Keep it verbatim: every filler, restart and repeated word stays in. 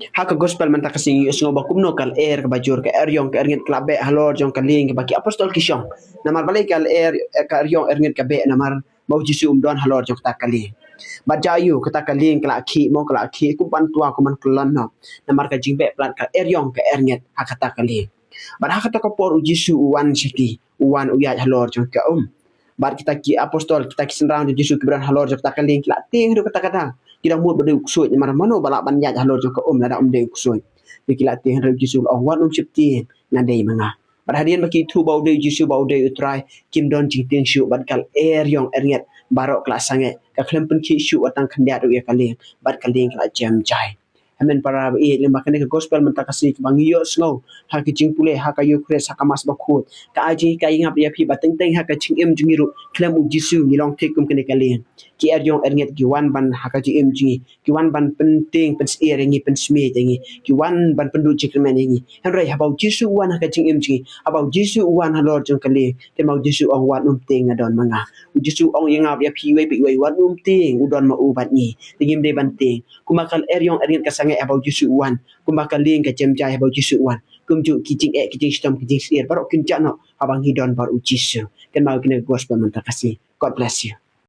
Ha ka gospel mynta ka sngi ngi ïohsngew ba kumno ka lyer kaba jur, ka eriong ka ernget ka la beh halor jong ka lieng kaba ki apostol ki shong. Namar balei ka lyer, eh, ka eriong ernget ka beh? Namar ba u Jisu um don halor jong kata ka lieng. Bad jia aiu, kata ka lieng ka la khih mo, ka la khih kum ban twa, kum ban kyllon noh. Namar ka jingbeh palat ka eriong ka ernget ha kata ka lieng. Bad ha kata ka por u Jisu u wan sha ki, u wan u ïaid halor jong ka um. Bad kita ki apostol, kita ki synran jong u Jisu kiba don halor jong kata ka lieng ki la tieng haduh katta katta. Ki dang mut ba dei u ksuid, namar mano ba lah ban ïaid halor jong ka um lada um dei u ksuid. Te ki la tieng haduh, u Jisu u ong, wat nym sheptieng, nga dei ma nga. Bad hadien ba ki ithuh ba u dei u Jisu, ba u dei u Trai, kim don jingtieng shuh, bad ka lyer eriong ernget baroh ka la sangeh, ka khlem pynkhih shuh wat tang khyndiat ruh ïa ka lieng, bad ka lieng ka la jem jai. Hynmen para ba ïeit, lyngba kane ka gospel mynta ka sngi kaba ngi ïohsngew ha ka jingpule, ha ka Eucharist, ha ka Mass Bakhuid, ka ai jinghikai ïa nga bad ïa phi ba teng teng ha ka jingim jong ngi ruh, khlem u Jisu ngi long thik kum kane ka lieng. Ki eriong ernget ki wan ban ha ka jingim jong ngi, ki wan ban pyntieng pynsyier ïa ngi, pynsmit ïa ngi, ki wan ban pynduh jingkyrmen ïa ngi. Hynrei haba u Jisu u wan ha ka jingim jong ngi, haba u Jisu u wan halor jong ka lieng, te ma u Jisu u ong, wat nym tieng, nga don ma nga. U Jisu u ong ïa nga bad ïa phi iwei pa iwei, wat nym tieng, u don ma u bad ngi. Te ngim dei ban tieng. Kumba ka eriong ernget ka sangeh haba u Jisu u wan, kumba ka lieng ka jem jai haba u Jisu u wan, kumjuh ki jingeh, ki jingshitom, ki jingsyier baroh kin jah noh haba ngi don bad u Jisu. Kynmaw ïa kane ka gospel mynta ka sngi. God bless you.